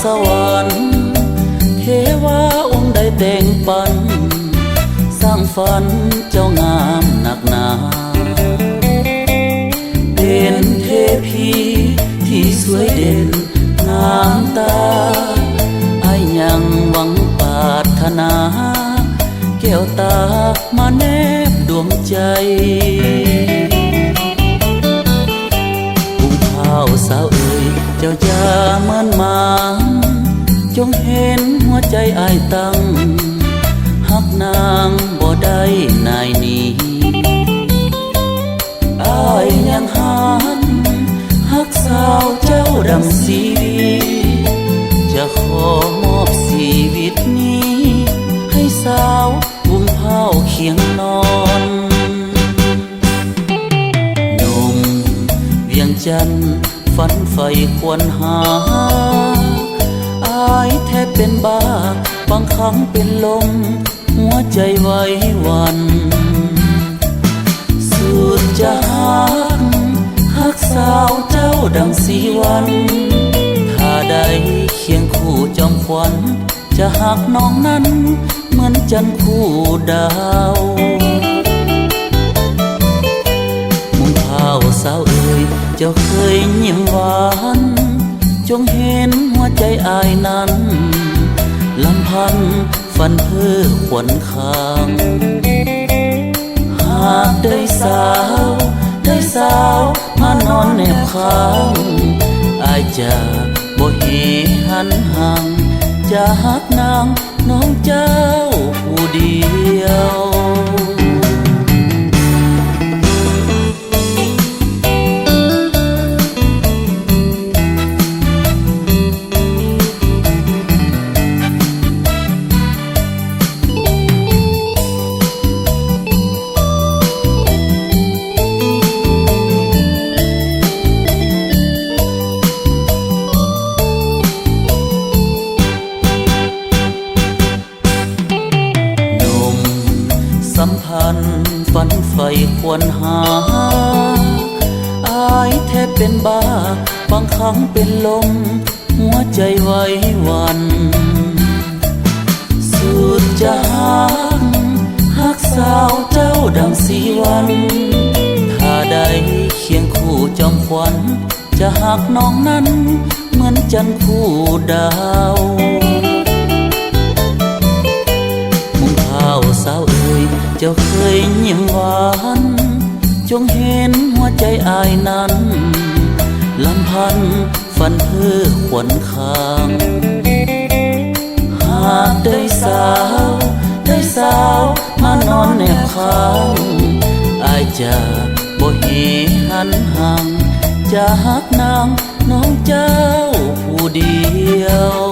ສະຫວັນ ເທວາອົງໃດແຕ່ງປັນ ສ້າງຝັນເຈົ້າງາມນັກໜາ ເປັນເທພີທີ່ສວຍເດັ່ນງາມຕາ ອ້າຍຍັງຫວັງປາດຖະໜາ ແກ້ວຕາມາແນບດວງໃຈ ຜູ້ບ່າວສາວເອີຍ ເຈົ້າຢ່າເມີນມາງ ຈົ່ງເຫັນຫົວໃຈອ້າຍຕັ້ງ ຮັກນາງບໍ່ໄດ້ໜ່າຍໜີ ອ້າຍຍັງຫັກ ຮັກສາວເຈົ້າດັ່ງຊີວິດ ຈະຂໍມອບຊີວິດນີ້ ໃຫ້ສາວບຸ້ງພ້າວຄຽງນອນ. ໜຸ່ມວຽງຈັນຝັນໃຝ່ຄວນຫາ ອ້າຍແທບເປັນບ້າ ບາງຄັ້ງເປັນລົມ ຫົວໃຈໄຫວຫວັ່ນ ສຸດຈະຮັກ ຮັກສາວເຈົ້າດັ່ງສີວັນ ຖ້າໄດ້ຄຽງຄູ່ຈອມຂວັນ ຈະຮັກນ້ອງນັ້ນເໝືອນຈັນຄູ່ດາວ ໝຸ່ມພ້າວສາວເອີຍ ເຈົ້າເຄີຍຍິ້ມຫວານ ຈົ່ງເຫັນຫົວໃຈອ້າຍນັ້ນ ລຳພັນຝັນເພ້ອຄວັນຄ້າງ ຫາກໄດ້ສາວ ໄດ້ສາວມານອນແນບຂ້າງ ອ້າຍຈະບໍ່ເຫຫັນຫ່າງ ຈະຮັກນາງ ນ້ອງເຈົ້າຜູ້ດຽວ. ໜຸ່ມສຳພັນຝັນໃຝ່ຄວນຫາ ອ້າຍແທບເປັນບ້າ ບາງຄັ້ງເປັນລົມ ຫົວໃຈໄຫວຫວັ່ນ ສຸດຈະຮັກ ຮັກສາວເຈົ້າດັ່ງສີວັນ ຖ້າໄດ້ຄຽງຄູ່ຈອມຂວັນ ຈະຮັກນ້ອງນັ້ນເໝືອນຈັນຄູ່ດາວ ໝຸ່ມພ້າວສາວເອີຍ ເຈົ້າເຄີຍຍິ້ມຫວານ ຈົ່ງເຫັນຫົວໃຈອ້າຍນັ້ນ ລຳພັນຝັນເພ້ອຄວັນຄ້າງ ຫາກໄດ້ສາວ ໄດ້ສາວມານອນແນບຂ້າງ ອ້າຍຈະບໍ່ເຫຫັນຫ່າງ ຈະຮັກນາງ ນ້ອງເຈົ້າຜູ້ດຽວ.